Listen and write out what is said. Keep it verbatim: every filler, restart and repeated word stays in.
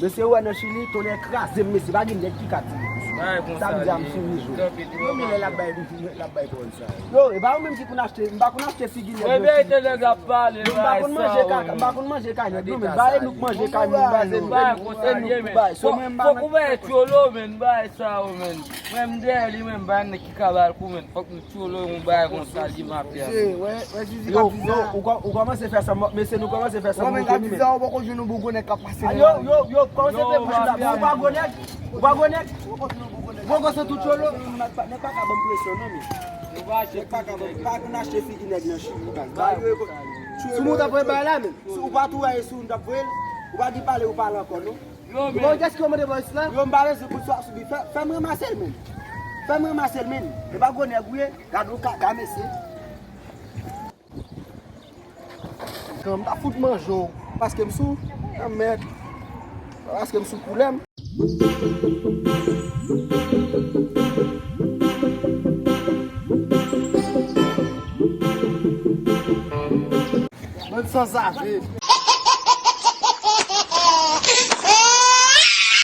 Mesye, ou wè nan Chili, tonnè kraze m, mesye, pa gen nèg ki ka di. Bagay konsa. Sa m di a, m sou nivo. Kanpe tou. Konbyen lè l ap bay, l ap bay pawòl sa yo? Yo, e pa ou menm ki konn achte, m pa konn achte figi nèg yo. Mwen verite nèg ap pale, bagay sa yo, men. M pa konn manje kay nèg yo, men. Ba e nou k manje kay nou, ba e nou. Bagay konsa l ye, men. Fòk ou bay tcholo, men, bagay sa yo, men. Mwen m dèyè li, men, m pa nèg ki ka ba l kou, men. Fòk nou tcholo yon bagay konsa, li mafya. Mesye, wè, wè Zizi k ap di sa. Yo, yo, ou kò-, ou kòmanse fè sa, mesye, nou kòmanse fè sa. Wè, men k ap di sa, ou poko jwenn yon bougou nèg k ap pase. A, yo, yo, yo, kòmanse fè bouch la. Ou pa gwo nèg? Ou pa gwo nèg? Gwo gwo se tout tcholo. Nèg pa ka ban m presyon, non, men. Nèg pa ka ban m, pa konn achte figi nèg nan Chili, baz. Ba yo e ko-, sou moun t ap voye bay la, men. Ou pa tou wè e sou moun t ap voye l? Ou pa di pale, ou pale ankò, non? Yo, men. Bon, kiyès ki kòmande voice la? Yo, m pa bezwen pou swa soubi. Fè, fè m ranmase l, men. Fè m ranmase l, men. E pa gwo nèg ou ye? Gade yon kaka, mesye. Kan m ta fout manje w, paske m sou, nan mèd. Paske m sou koulè m. Bann sanzave.